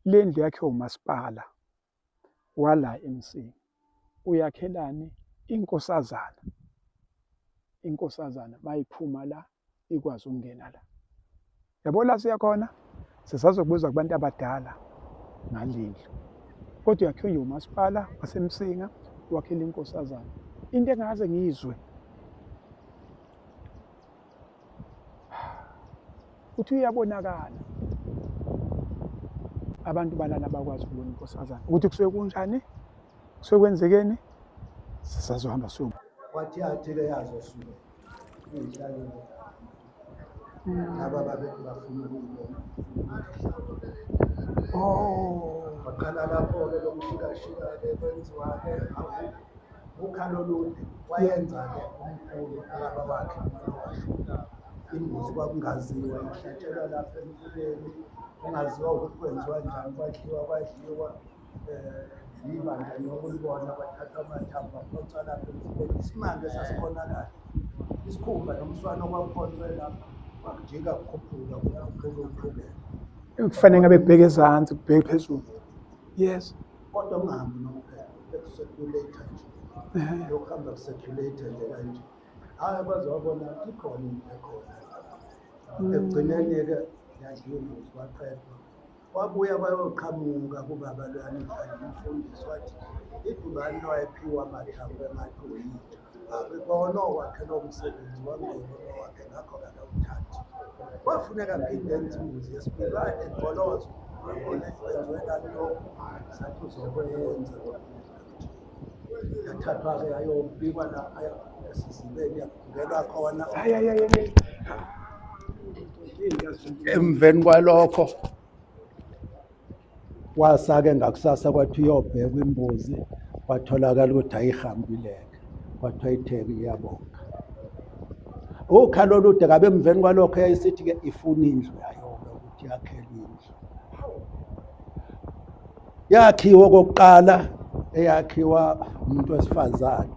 Le ndlu yakhiwe umasipala wala eMsinga. Uyakhelani inkosazana? Inkosazana mayiphuma la ikwazi ukungena la. Yabo la siya khona sisazokubuza kubantu abadala ngalendlu. Kodwa yakhiwe nje umasipala waseMsinga wakhela inkosazana. Into engaze ngiyizwe uthi uyabonakala abantu balala bakwazi ukubona inkosazana ukuthi kusuke kunjani kusuke kwenzekeni sisazohamba siyo Wathi yathi-ke yazosuka ey'hlaleni laba babethi bafuna ukuyibona. Oh. Waqala lapho-ke lokushikashika-ke kwenziwa-ke ukhalo olude wayenza-ke umkhulu ubaba wakhe washona imbuzi kwakungaziwa ihlatshelwa lapha emfuleni kungaziwa ukuthi kwenziwa njani kwadliwa kwadliwa um ibandla nokulibona kwathathwa amathambo aphonswa lapha emfuleni isimanga esasibonakala isikhumba nomswana okwakuphonswe lapha kwakujika kukhuphuka kukhuphuka kuqhubeka. Kufanele ngabe kubheke ezansi kubheke phezulu. Yes. Kodwa kungahambi nomphela beku-circulate nje lokuhamba ku-circulate nje kanje hhayi kwaze wabona ukuthi ikhona into ekhona. Ekugcineni-ke yadliwa imbuzi kwaqedwa wabuya bayoqhamuka kubaba loyana udlala umfundisi wathi idubani lowayephiwa amathambo engathi uyinja akubona owakhe lowo msebenzi wangcono owakhe ngakho-ke akawuthathi. Kwafuneka aphinde enze imbuzi yesibili wathi goloza wabona kwenziwe lokhu sathi uzokwenza yathathwa-ke yayobikwa lapha esizibeni yagungelwa khona. Hayi hayi hayi. Emveni kwalokho kwasa-ke ngakusasa kwathi uyobhekwa imbuzi kwatholakala ukuthi ayihambileke kwathiwa itheki iyabonga. Ukhalo olude kabe emveni kwalokho yayisithi-ke ifuna indlu yayo-ke ukuthi yakhelwe indlu. Yakhiwa okokuqala eyakhiwa umuntu wesifazane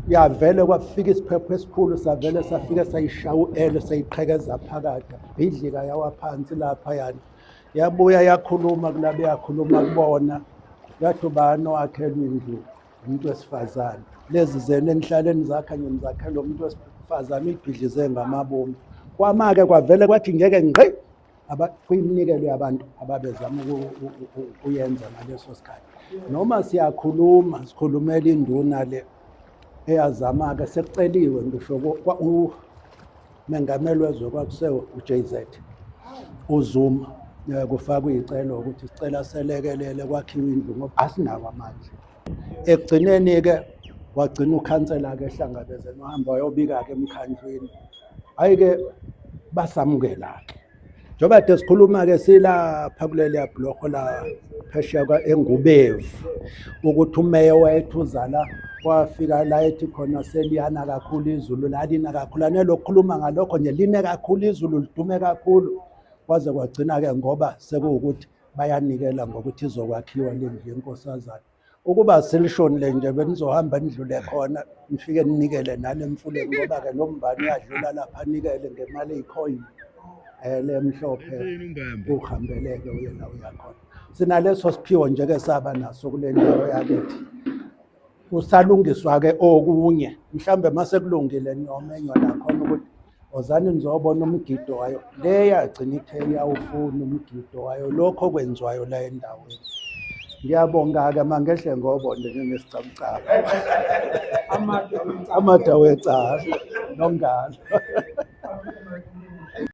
yavele kwafika isiphepho esikhulu savele safike sayishaya u-L sayiqhekeza phakathi bhidlika yawa phansi lapha yani yabuya yakhuluma kulabe yakhuluma kubona yathi ubani owakhelwa indlu umuntu wesifazane lezi zenu enihlaleni zakha nje nizakhela umuntu wesifazane uyibhidlize ngamabomu kwama-ke kwavele kwathi ngeke ngqi kwiminikelo yabantu ababezama ukuyenza ngaleso sikhathi. Noma siyakhuluma sikhulumela induna le eyazama-ke sekuceliwe ngisho umengameli wezwe kwakuse u-J_Z uZuma kufakwe iy'celo ukuthi sicela selekelele kwakhiwe indlu ngoba asinawo amandla. Ekugcineni-ke wagcina ukhansela-ke ehlangabezene wahamba wayobika-ke emkhandlwini. Hhayi-ke basamukela-ke njengoba kade sikhuluma-ke silapha kuleliya bhuloho la phesheya eNgubevu ukuthi umeya wayethuza la wafika la ethi khona seliyana kakhulu izulu lalina kakhulu anelokukhuluma ngalokho nje line kakhulu izulu lidume kakhulu kwaze kwagcina-ke ngoba sekuwukuthi bayanikela ngokuthi izokwakhiwa le ndlu yenkosazana. Ukuba selishonile nje benizohamba nidlule khona nifike ninikele nani emfuleni ngoba-ke lo mbani uyadlula lapha anikele ngemali eyikhoyini um le mhlophe uhambeleke uye la uya khona. Sinaleso siphiwo nje-ke saba naso kule ndawo yakithi. Kusalungiswa-ke okunye mhlawumbe uma sekulungile niyomenywa nakhona ukuthi wozani nizobona umgido wayo. Le yagcina ithe iyawufuna umgido wayo lokho okwenziwayo la endaweni. Ngiyabonga-ke mangehle ngobonde njengesicabucabu. Amade wecala nongalo.